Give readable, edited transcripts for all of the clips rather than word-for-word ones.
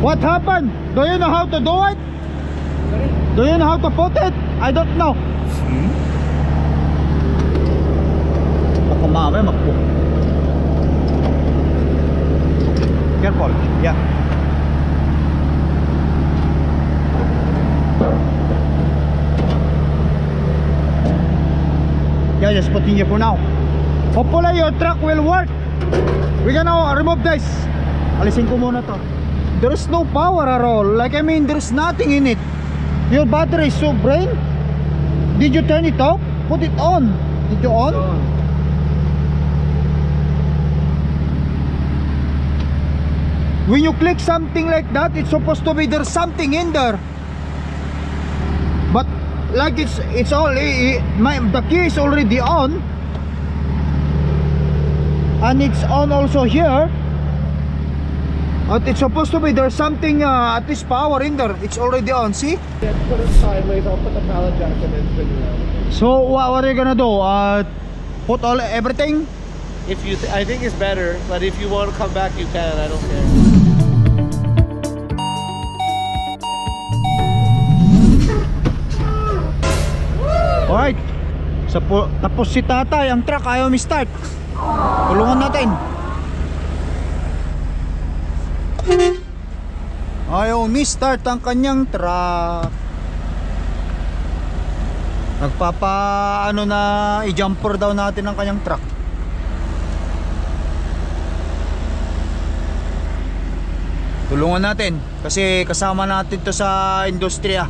What happened? Do you know how to do it? Sorry? Do you know how to put it? I don't know. Baka mamaya magpo. Careful. Yeah. Yeah, just put in here for now. Hopefully your truck will work. We're gonna remove this. Alisin ko muna to. There's no power at all. Like I mean, there's nothing in it. Your battery is so drained. Did you turn it off? Put it on. Did you on? When you click something like that, it's supposed to be there's something in there. But like it's only the key is already on, and it's on also here. But it's supposed to be there's something at least power in there. It's already on. See? Yeah, put it sideways. I'll put the pallet jack and then spin it around. So what are you gonna do? Put everything? If you, I think it's better. But if you want to come back, you can. I don't care. Alright. Tapos si tatay, ang truck ayaw mi-start. Tulungan natin. Ayaw mi-start ang kanyang truck. Nagpapa na i-jumper daw natin ang kanyang truck. Tulungan natin kasi kasama natin to sa industriya.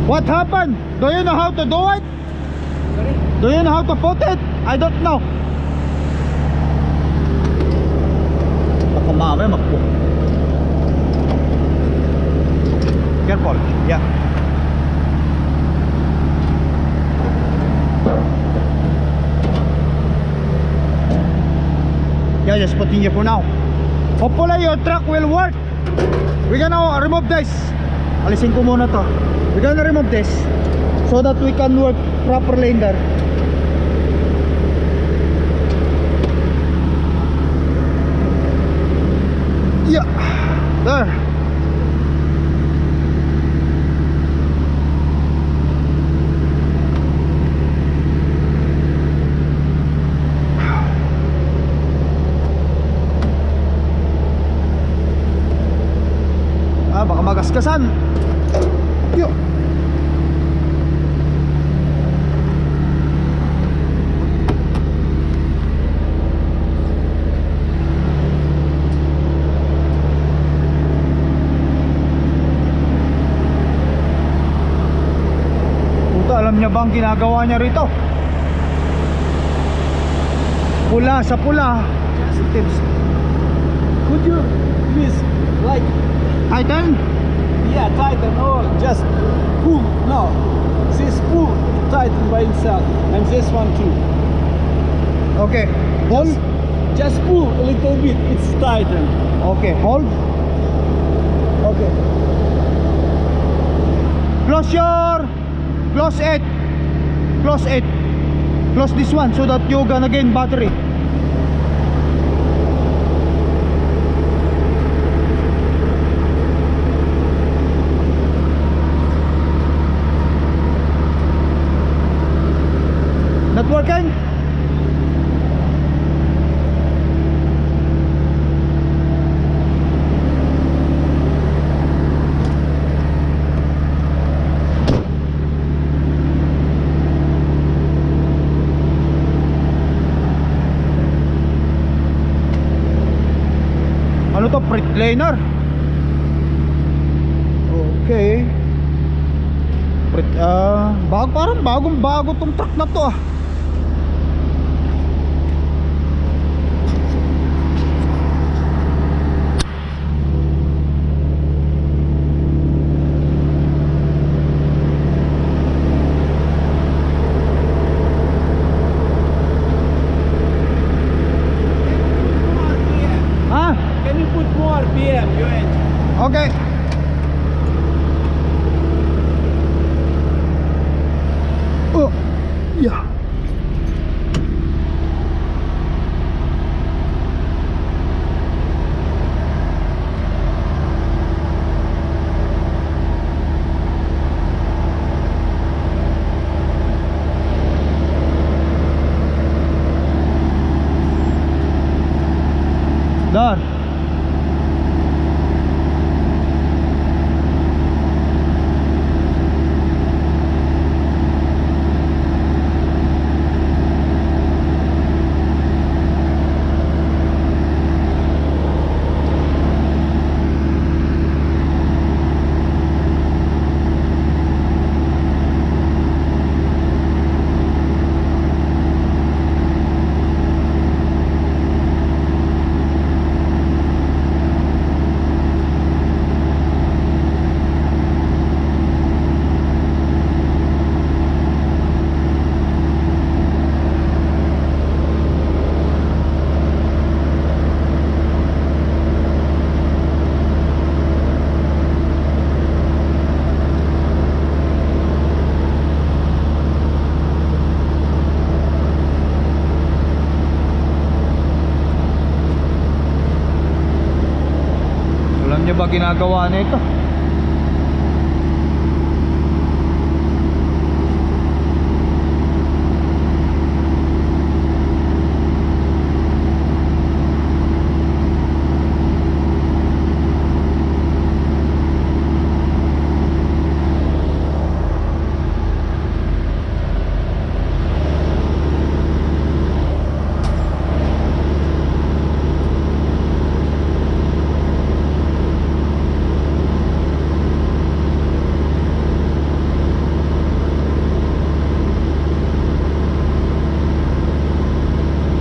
What happened? Do you know how to do it? Sorry? Do you know how to put it? I don't know. Baka mamaya magpo. Careful. Yeah. Yeah, just put in here for now. Hopefully your truck will work. We're gonna remove this. Alisin ko muna to. We're gonna remove this so that we can work properly in there. Yeah, there. Baka magaskasan. Yo. Alam niya ba ang ginagawa niya rito? Pula sa pula. Tips. Could you please like Tighten? yeah tighten or just pull? No, this pull tighten by itself and this one too. Okay. Hold. Just pull a little bit. It's tighten. Okay. Hold. Okay. Close it. Close it. Close this one so that you gonna gain battery. Not working? Ano to? Freightliner? Okay. Parang bagong bago tong truck na to ah. Ah, Can you put more PM, your engine? okay. Oh, yeah. Dar. Alam niyo ba ginagawa nito?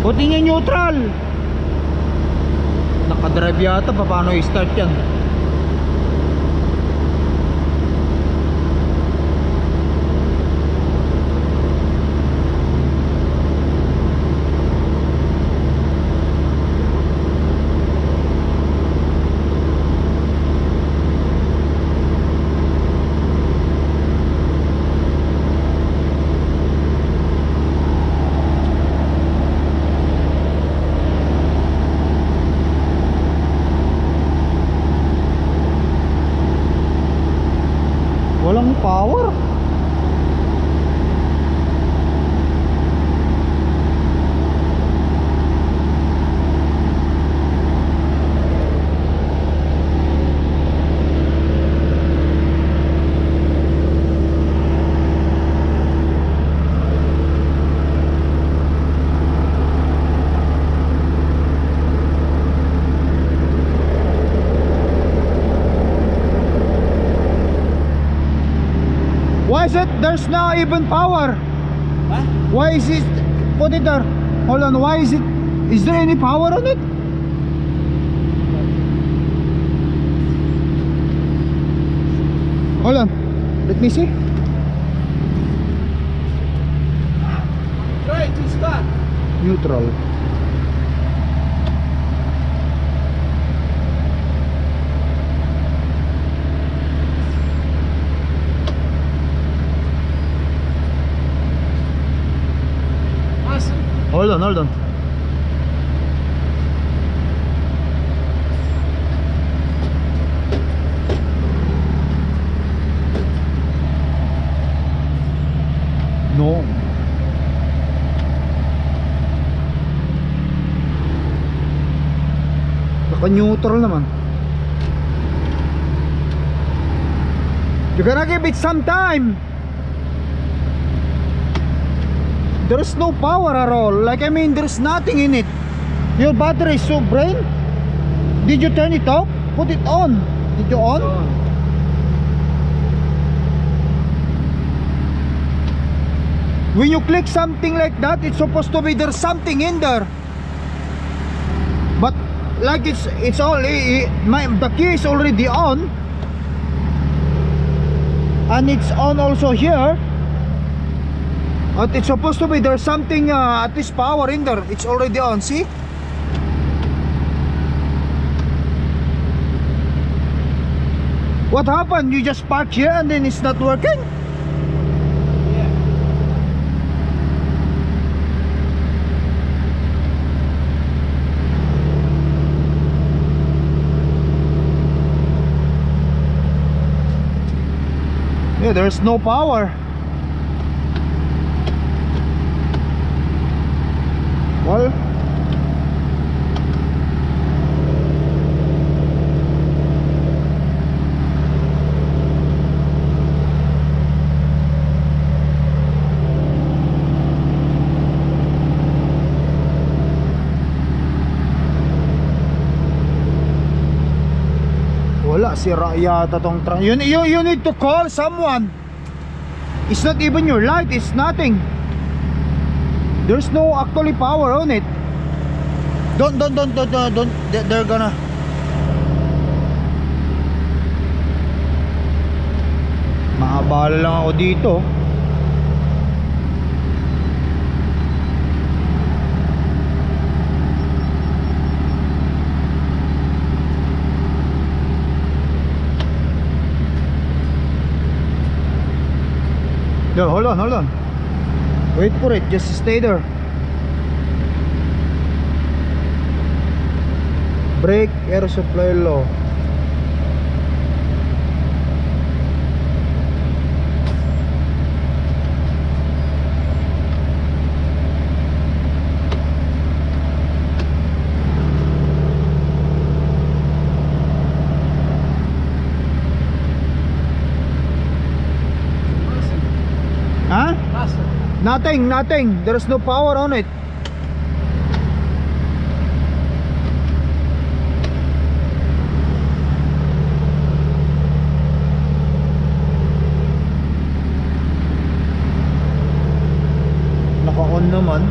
Buti niya neutral. Nakadrive yata, paano i-start yan? Walang power. Why is it there's no even power? Huh? Why is it? Put it there. Hold on. Why is it? Is there any power on it? Hold on. Let me see. Try to start. Neutral. Hold on, hold on. No. Naka-neutral naman. You gotta give it some time. There's no power at all. Like I mean, there's nothing in it. Your battery is so drained. Did you turn it off? Put it on. Did you on? When you click something like that, it's supposed to be there's something in there. But like it's only the key is already on, and it's on also here. But it's supposed to be there's something at least power in there. It's already on. See? What happened? You just park here and then it's not working? Yeah, there's no power. Well, wala, sira yata tong truck. You need to call someone. It's not even your light, it's nothing. There's no actually power on it. Don't. They're gonna. Maabala lang ako dito. No, hold on. Wait for it, just stay there. Brake, air supply low. Huh? Nothing. There's no power on it. Naka-on naman.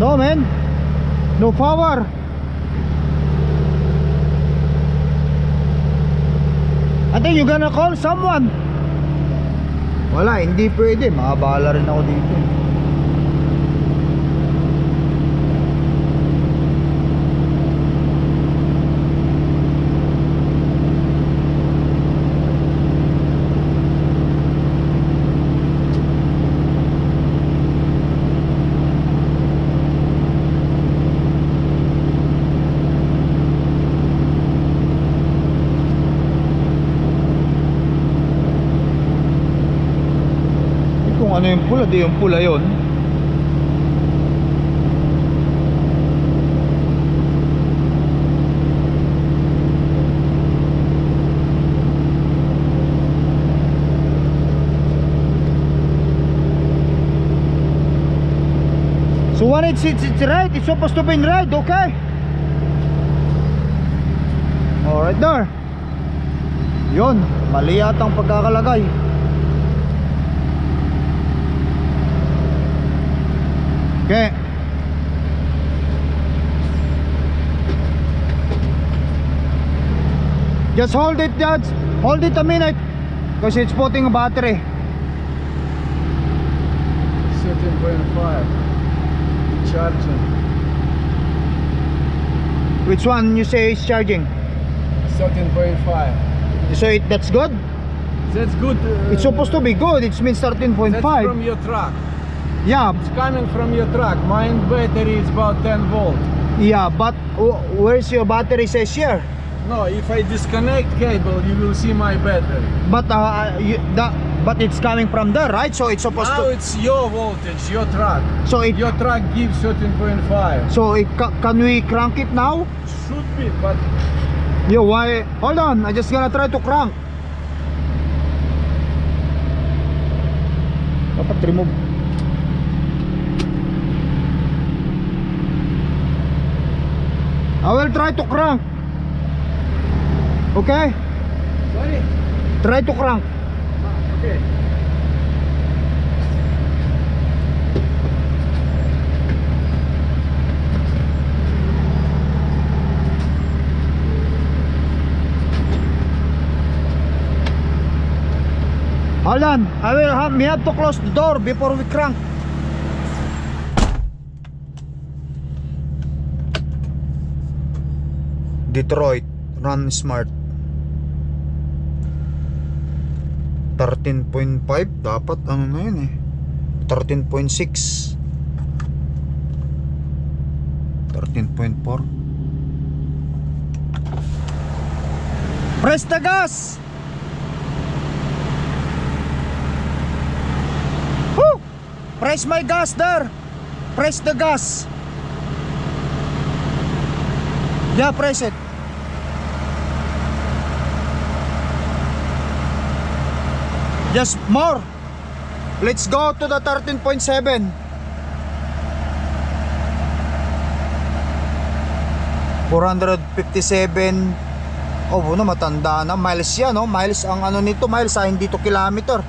No man, no power. I think you're gonna call someone. Wala, hindi pwede. Makabala rin ako dito. Ano yung pula? Di yung pula yun. So when it's red, it's supposed to be in red, okay? Alright there. Yun, mali yatang pagkakalagay. Okay. Just hold it, Judge. Hold it a minute, because it's putting a battery. 13.5. Charging. Which one you say is charging? 13.5. So that's good? That's good. It's supposed to be good. It means 13.5. That's from your truck. Yeah. It's coming from your truck. Mine battery is about 10 volt. Yeah, but where's your battery says here? No, if I disconnect cable, you will see my battery. But But it's coming from there, right? So it's supposed Now to. it's your voltage, your truck. So it. Your truck gives 13.5. So it can we crank it now? Should be, but Yo, why? Hold on, I just gonna try to crank. Dapat remove. I will try to crank. Okay? sorry. Try to crank. Okay. Hold on, we have to close the door before we crank. Detroit, run smart. 13.5 dapat ano na yun eh. 13.6. 13.4. Press the gas. Woo! Press my gas there. Press the gas. Yeah, press it. Just more. Let's go to the 13.7. $457. Oh, no, matanda na. Miles yan, no? Miles ang ano nito, miles hindi to kilometer.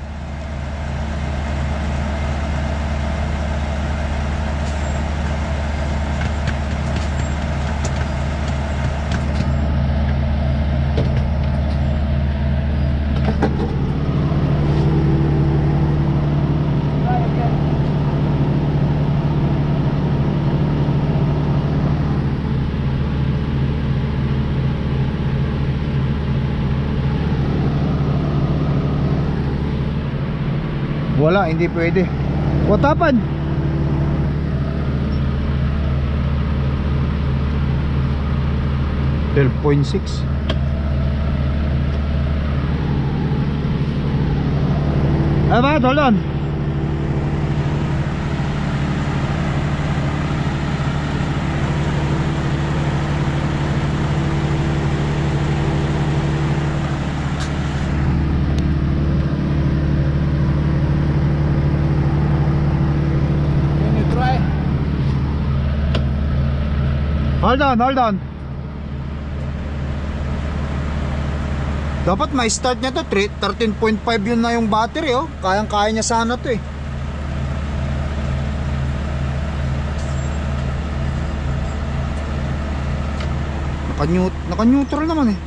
Wala, hindi pwede. What happened? $12.6. About, hold on. Hold on. Dapat ma-start niya to 13.5 yun na yung battery, oh. Kayang-kaya niya sana to eh. Naka-neutral naman eh.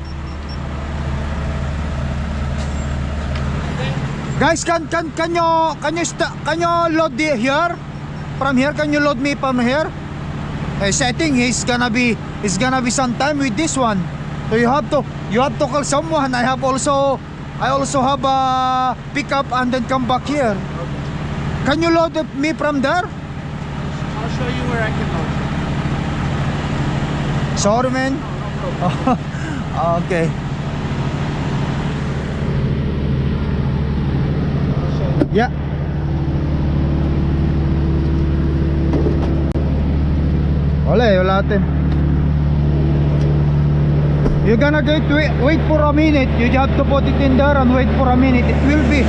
Guys, can you load here? From here, can you load me from here? I think he's gonna be some time with this one. So you have to call someone. I also have a pickup and then come back here. Okay. Can you load me from there? I'll show you where I can load. Sorry, man. No problem. Okay. I'll show you. Yeah. Wala natin. You're gonna wait for a minute. You have to put it in there and wait for a minute. It will be.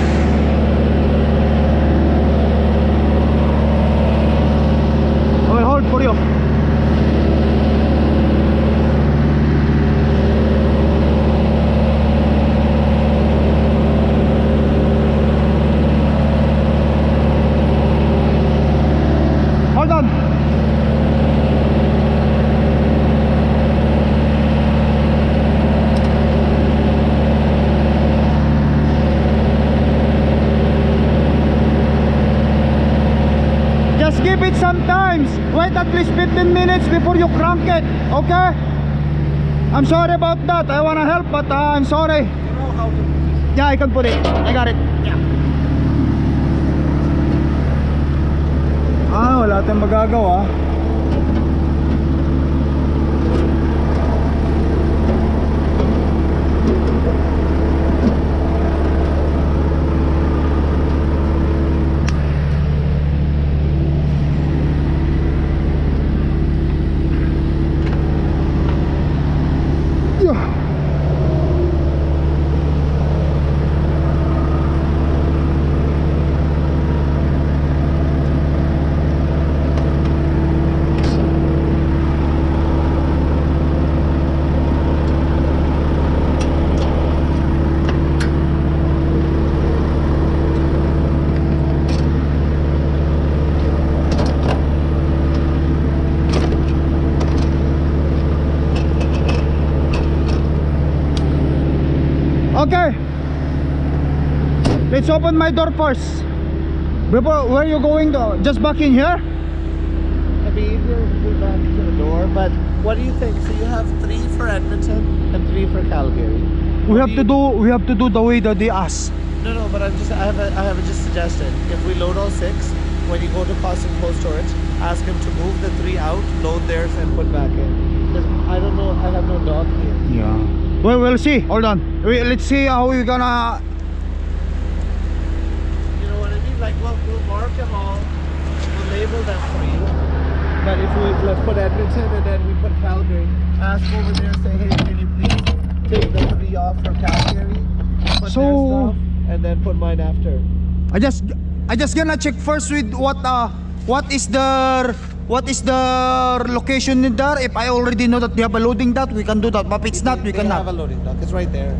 I will hold for you. Hold on. Just give it some time. Wait at least 15 minutes before you crank it. Okay? I'm sorry about that. I wanna help, but I'm sorry. You know how to. Yeah, I can put it. I got it. Yeah. Wala tayong magagawa. Okay. Let's open my door first. Before, where are you going to? Just back in here? It'd be easier if we back to the door, but what do you think? So you have 3 for Edmonton and 3 for Calgary. We have to do the way that they ask. No, but I have a just suggestion. If we load all 6, when you go to Cost and Cold Storage, ask him to move the 3 out, load theirs, and put back in. 'Cause I don't know, I have no dog here. Yeah. Well, we'll see. Hold on. Let's see how we're gonna. You know what I mean? Like, we'll mark them all, we'll label them for you. But if let's put Edmonton and then we put Calgary, ask over there, say, hey, can you please take the 3 off for Calgary, put So- their stuff, and then put mine after. I just gonna check first with what is the location in there. If I already know that they have a loading dock, we can do that. But if it's not, we They cannot. have a loading dock. It's right there.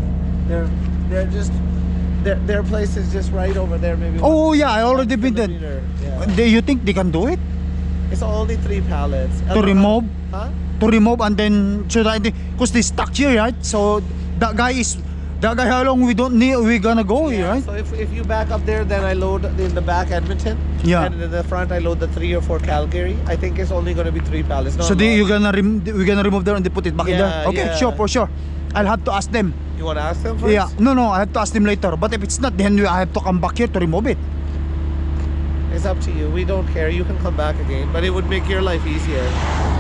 They're just their place is just right over there. Maybe. Oh yeah, I 1 already been there. kilometer. Yeah. You think they can do it? It's only 3 pallets. To remove? Huh? To remove and then so that because they stuck here, right? So that guy how long we gonna go here, right? So if you back up there, then I load in the back Edmonton. Yeah. And in the front I load the 3 or 4 Calgary. I think it's only gonna be 3 pallets. So we're gonna remove there and they put it back in there. Yeah, Okay, yeah. sure, for sure. I'll have to ask them. You wanna ask them first? Yeah, no, I have to ask them later. But if it's not, then I have to come back here to remove it. It's up to you. We don't care. You can come back again, but it would make your life easier.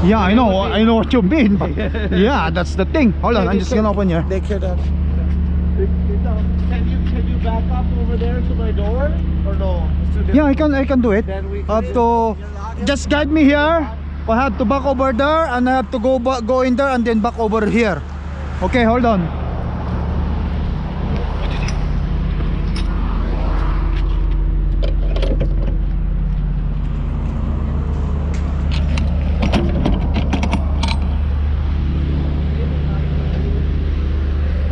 Yeah, I know what you mean. But yeah, that's the thing. Hold on, I'm just gonna open here. They could can you back up over there to my door or no? It's too difficult. Yeah, I can do it. Then we I have to just guide me here. I have to back over there and I have to go in there and then back over here. Okay, hold on.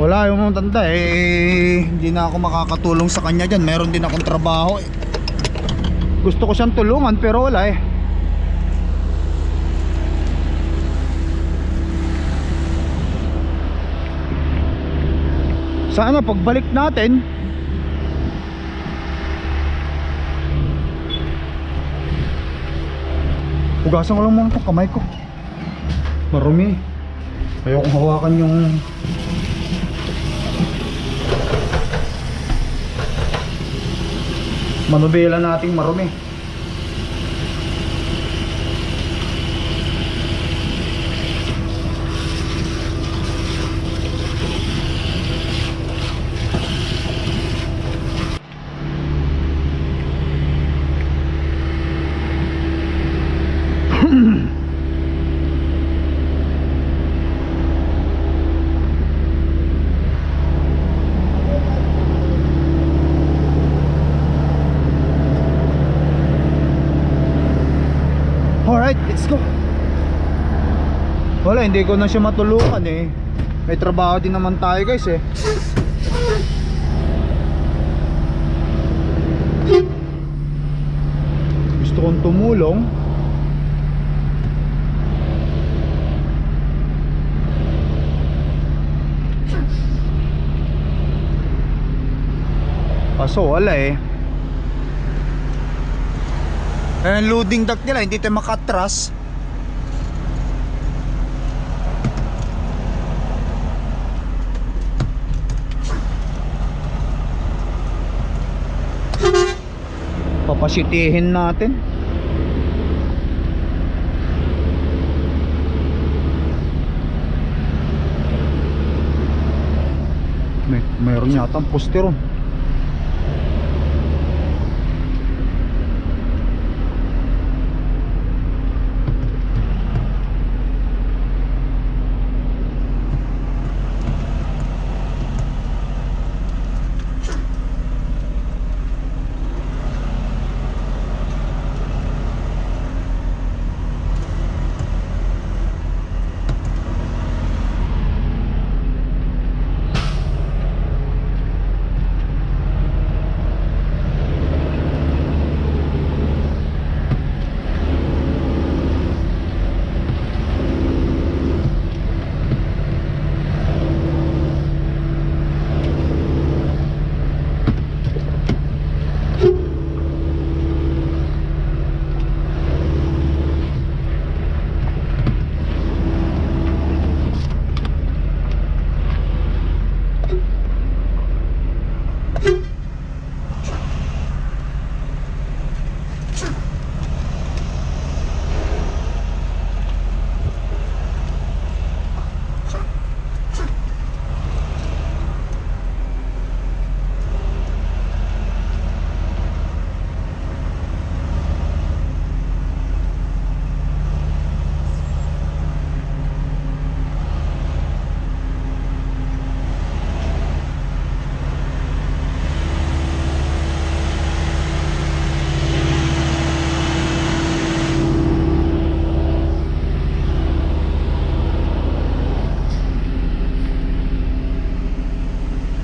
Wala yung tanda hindi na ako makakatulong sa kanya dyan. Meron din akong trabaho Gusto ko siyang tulungan pero wala Sana pagbalik natin hugasan ko lang muna itong kamay ko. Marumi. Ayokong hawakan yung manubela nating marumi. Alright, let's go. Wala, hindi ko na siya matulungan May trabaho din naman tayo guys Gusto kong tumulong. Kaso wala Ang loading dock nila, hindi tayo makatras. Papasitihin natin. Mayroon yata ang posteron.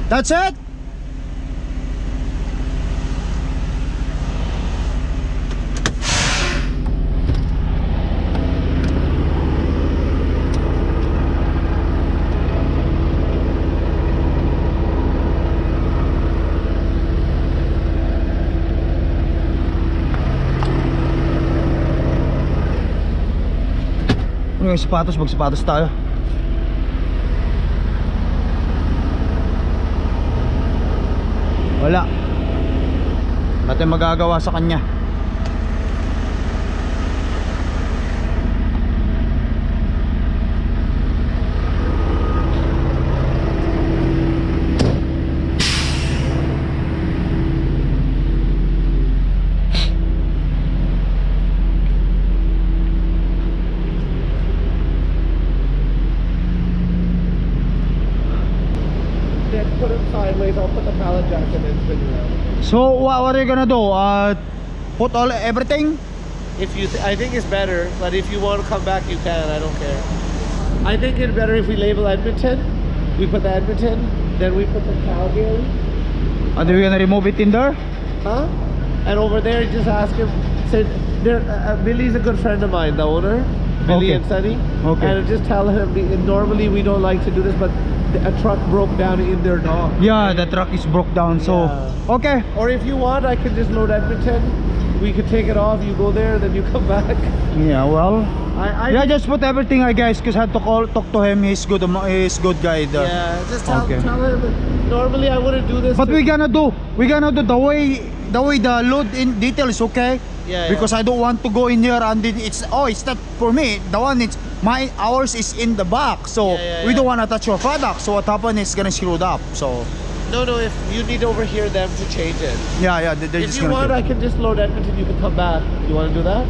That's it. Ano yung sapatos? Magsapatos tayo. Wala. Natin magagawa sa kanya. Then put it sideways. I'll put the pallet jack and then spin it around. So what are you gonna do? Put all everything? If you, I think it's better. But if you want to come back, you can. I don't care. I think it's better if we label Edmonton. We put the Edmonton. Then we put the Calgary. And we're gonna remove it in there? Huh? And over there, just ask him. Say, Billy's a good friend of mine, the owner. Billy Okay. and Sunny. Okay. And just tell him. Normally we don't like to do this, but a truck broke down in their dock. Yeah, the truck is broke down, so Yeah. okay. Or if you want, I can just load Edmonton. We could take it off. You go there, then you come back. Yeah, well, I yeah, just put everything, I guess, because I had to talk to him. He's good guy there. Yeah, just tell Okay. him. Normally I wouldn't do this. But to- we're gonna do the way the load in detail is okay. Yeah, Because I don't want to go in here and it's not for me. The one it's ours is in the back, so Yeah, we yeah. don't want to touch your product. So what happened is gonna screw it up. So No, if you need to overhear them to change it. yeah, they're If just you gonna want, do I it. can just load Edmonton. You can come back. You want to do that?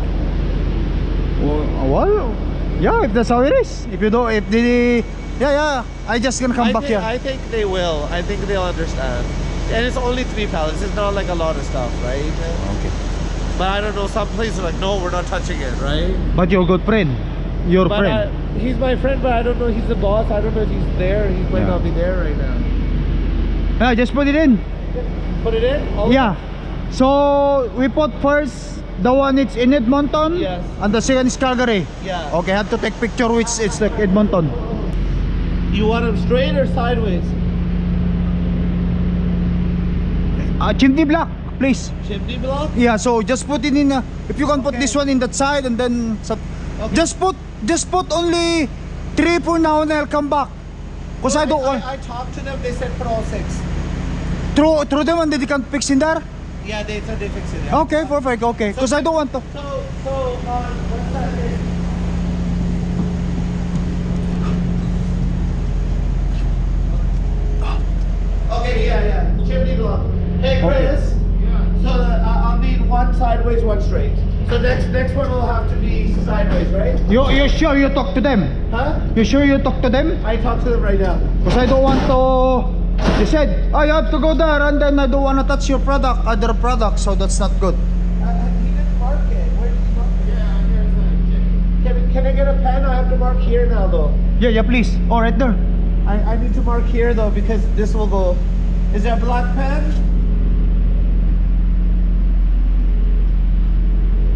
Well, yeah, if that's how it is. If you don't, if they, yeah, I just gonna come back here. I think they will. I think they'll understand. And it's only 3 pallets. It's not like a lot of stuff, right? Okay. But I don't know. Some places are like, no, we're not touching it, right? But you're a good friend. Your But friend. he's my friend, but I don't know. He's the boss. I don't know if he's there. He might Yeah. not be there right now. Yeah, just put it in. Put it in? All Yeah. So we put first the one it's in Edmonton. Yes. And the second is Calgary. Yeah. Okay, have to take picture which it's like Edmonton. You want them straight or sideways? Chimney block, please. Chimney block? Yeah, so just put it in. If you can put Okay. this one in that side and then Okay. just put only 3 for now and I'll come back. Cause I don't want I talked to them. They said put all 6. throw them and they can fix in there. Yeah, they said they fixed it. Yeah. Okay, perfect. Okay, cause I don't want to. So what's that name? Okay, yeah. Chimney block. Hey, Chris. Yeah. So I'll need one sideways, one straight. So next one will have to be sideways, right? You sure you talk to them? Huh? You sure you talk to them? I talked to them right now. Cause I don't want to. They said, oh, you have to go there and then I don't want to touch your product, other product, so that's not good. He didn't mark it. Where did he mark it? Yeah, here's can I get a pen? I have to mark here now, though. Yeah, please. Oh, right there. I need to mark here, though, because this will go. Is there a black pen?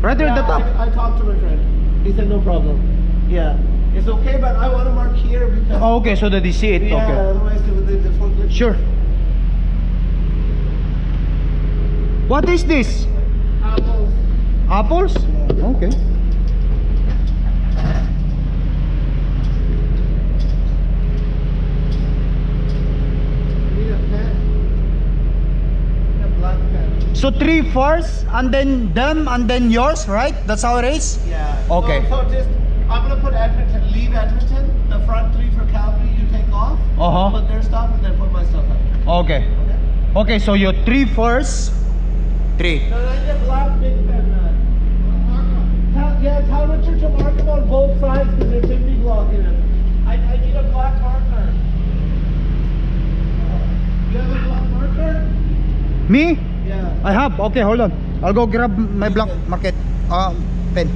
Right there at the top. I talked to my friend. He said no problem. Yeah. It's okay, but I want to mark here because... Oh, okay, so that they see it. Yeah, Okay. otherwise the forklift... Sure. What is this? Apples. Apples? Okay. Need a pen. Need a black pen. So 3 first, and then them, and then yours, right? That's how it is? Yeah. Okay. So just... I'm going to put Edmonton. Leave Edmonton. The front 3 for Calgary you take off. Uh-huh. Put their stuff and then put my stuff after. Okay. Okay? Okay, so your 3 first. 3. No, I need a black big pen, man. Tell Richard to mark them on both sides because there's chimney block in it. I need a black marker. You have a black marker? Me? Yeah. I have. Okay, hold on. I'll go grab my black market pen.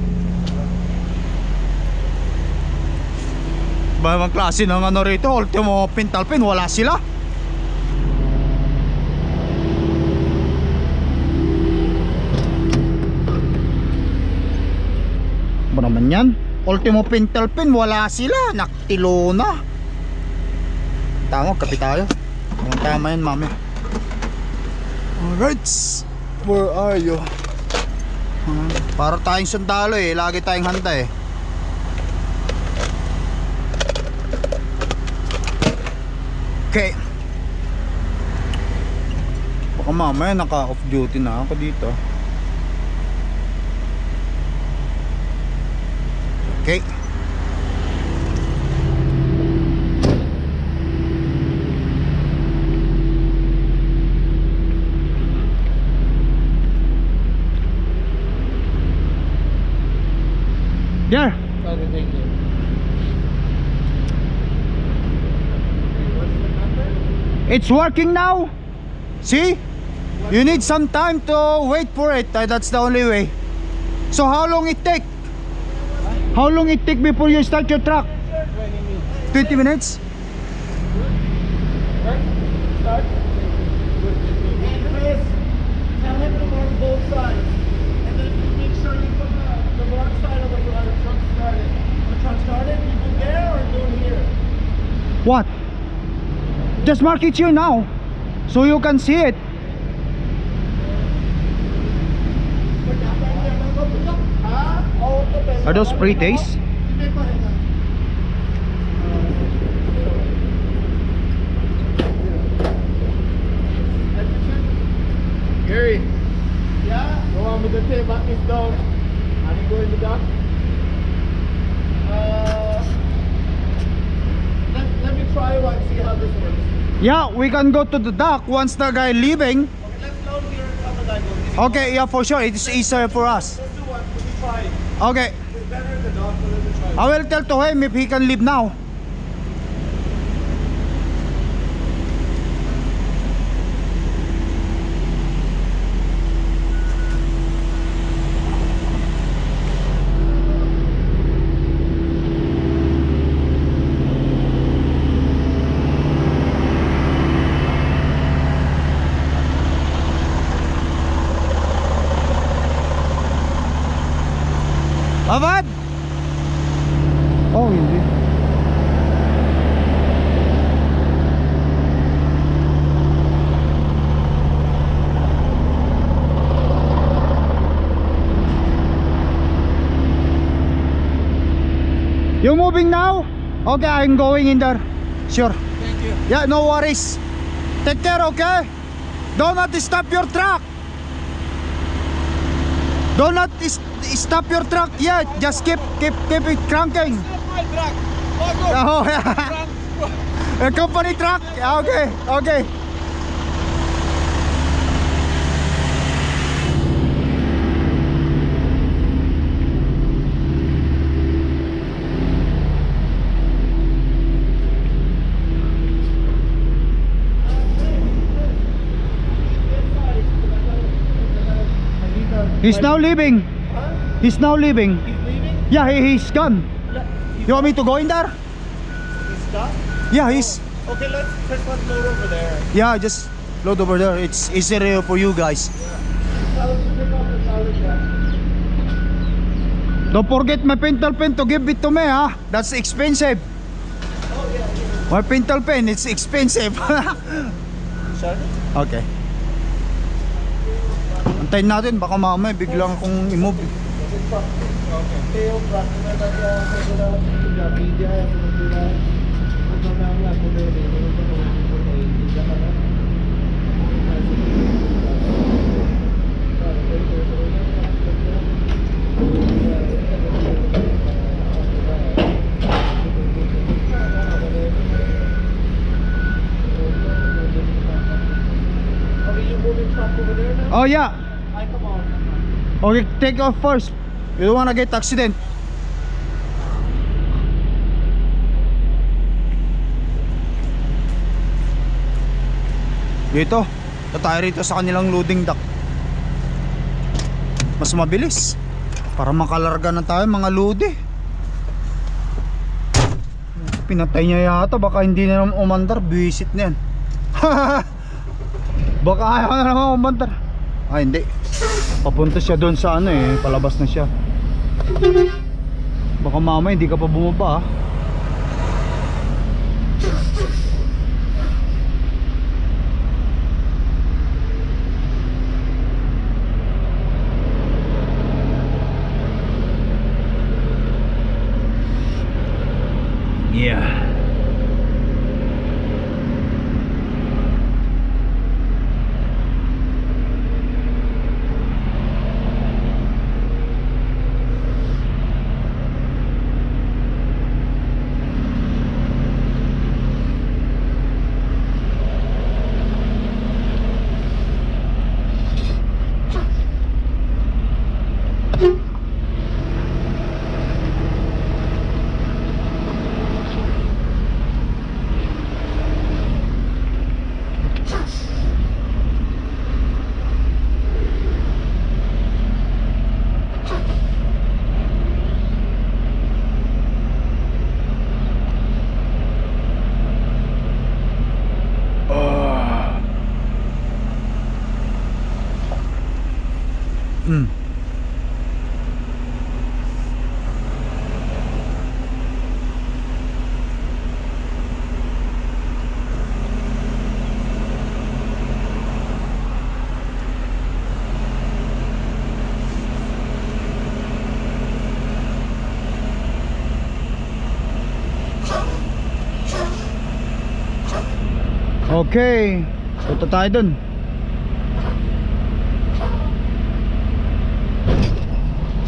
Ba mga klase ng ano rito, ultimo pintal pen, wala sila. naman yan. Ultimo pintel pin, wala sila. Naktilo na. Tama, kapi tayo. Tama yan, mami. Alright, where are you? Para tayong sundalo eh, lagi tayong handa eh. Okay. Baka mamaya naka off duty na ako dito. Okay. There. It's working now. See? You need some time to wait for it. That's the only way. So how long it take? How long it take before you start your truck? 20 minutes. Start. Tell him to mark both sides. And then you make sure you put the mark side of the truck started. The truck started, you go there or go here? What? Just mark it here now, so you can see it. Are those free days? Gary. Yeah? You want me to take back this down? And you go in the dock? Let me try one, see how this works. Yeah, we can go to the dock once the guy leaving. Okay, let's load here and have the guy go. Okay, yeah, for sure. It's easier for us. Let's do one. Let me try it. Okay. It's better in the dock, so let me try it. I will tell to him if he can leave now. Avad? Oh, hindi. You moving now? Okay, I'm going in there. Sure. Thank you. Yeah, no worries. Take care, okay? Do not stop your truck. Do not stop your truck yet. Just keep it cranking. Stop my truck. Oh, yeah. A company truck. Okay, okay. He's now leaving. Huh? He's now leaving. He's leaving? Yeah, he's gone. You want me to go in there? He's stuck? Yeah, he's. Okay, let's load over there. Yeah, just load over there. It's easier for you guys. Tell him to pick up the salad bag. Don't forget my pintle pen to give it to me, huh? That's expensive. Oh, yeah. My pintle pen, it's expensive. Shut it? Okay. Antayin natin, baka mamaya biglang akong i-move. Oh yeah. Come on. Okay, take off first. You don't wanna get accident. Dito, tayo rito sa kanilang loading dock. Mas mabilis. Para makalarga na tayo mga lodi. Pinatay niya yata, baka hindi na naman umandar. Visit na yan. Baka ayaw na naman umandar. Ah, hindi. Papunta siya doon sa ano eh, palabas na siya. Baka mamaya hindi ka pa bumaba, ah. Yeah. Okay, punta tayo dun.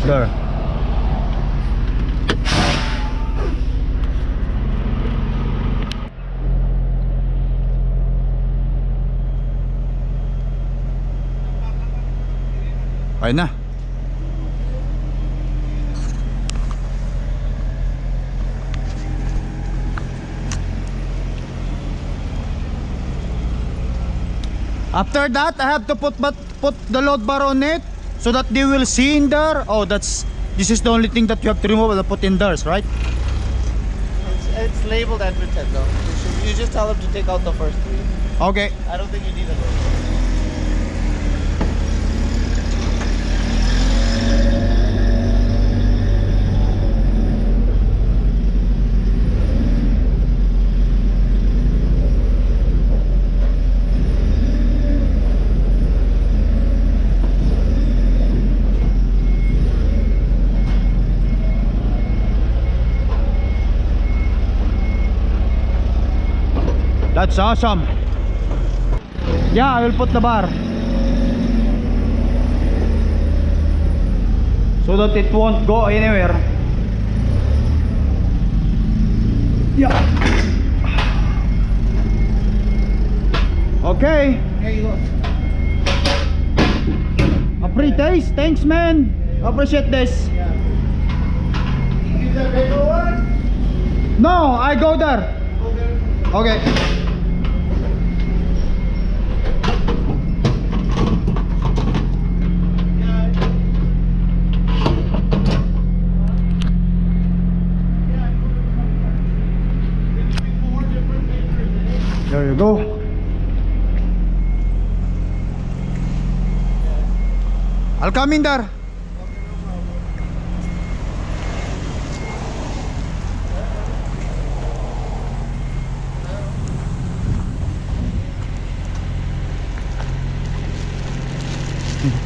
There. Ayun na. After that, I have to put the load bar on it so that they will see in there. Oh, this is the only thing that you have to remove and put in there, right? It's labeled admitted though. You just tell them to take out the first three. Okay. I don't think you need a load. That's awesome. Yeah, I will put the bar so that it won't go anywhere. Yeah. Okay. Here you go. A free taste. Thanks, man. Appreciate this. Yeah. You use that paperwork? No, I go there. Okay. Okay. There you go. I'll come in there.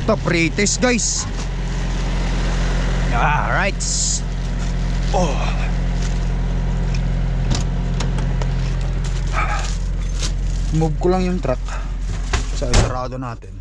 The prettiest, guys. Alright. Oh. Move ko lang yung truck. Sa sarado natin.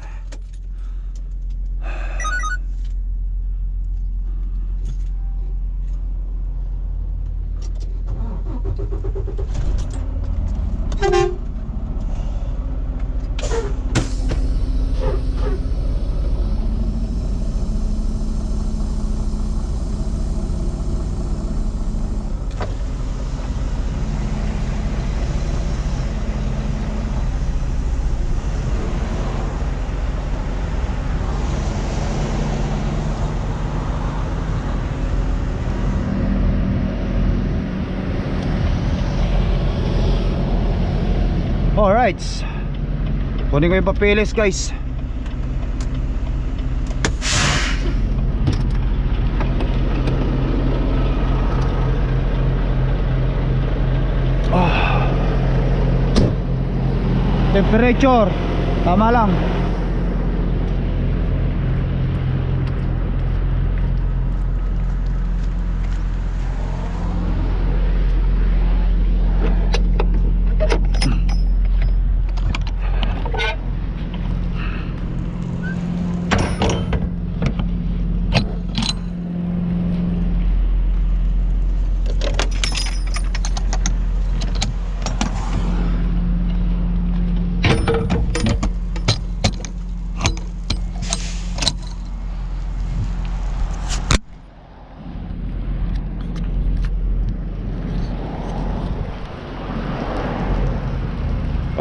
Alright, kunin ko yung papeles, guys. temperature. Tama lang.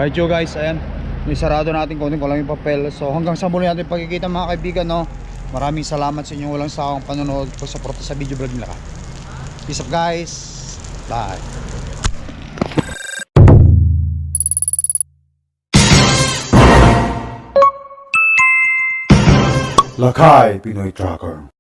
Right yo guys, ayan. Isarado natin kung ko lang yung papel. So hanggang sa muli natin pagkikita mga kaibigan, no. Maraming salamat sa inyong walang sawang panonood po sa suporta sa video vlog nila. Peace up guys. Bye. Lakay Pinoy Tracker.